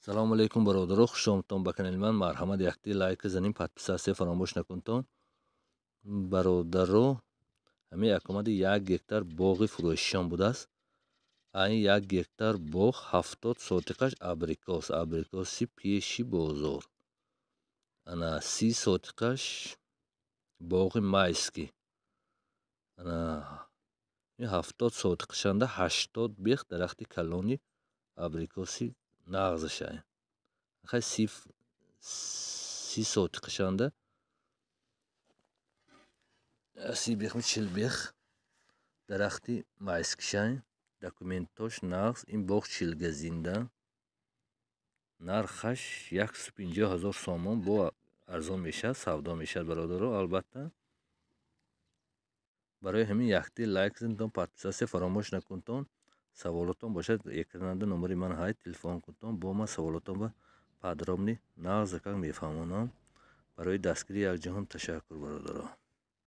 Салому алейкум, бародаро, хушомадтон ба канали ман. Марҳамат, якти лайк занем, подписаться фаромӯш накунтон. Бародаро, ҳамин якомади 1 гектар боғи фурӯшишон будааст. Айн 1 гектар боғ 70 сотиқаш абрикос, абрикоси пеши бозор. Ана 30 сотиқаш боғи майский. Ана 70 сотиқашанда 80 бех дарахти калони абрикоси нағзашай. Хай, 30 сотиқашанда 30 бехми 40 бех дарахти майскишай. Документош нағз. Ин боғ чилгазинда. Нархаш 150 000 сомон, бо арзон мешавад, савдо мешавад, бародаро, албатта. Барои ҳамин якти лайк занитон, подписаться фаромӯш накунтон. Саволотон бошад, экрананда номери ман ҳай, телефон кунтон, бо ман саволотон ба подробный нағзакак мефаҳмонам. Барои дастгирӣ якҷаҳон ташаккур, бародаро.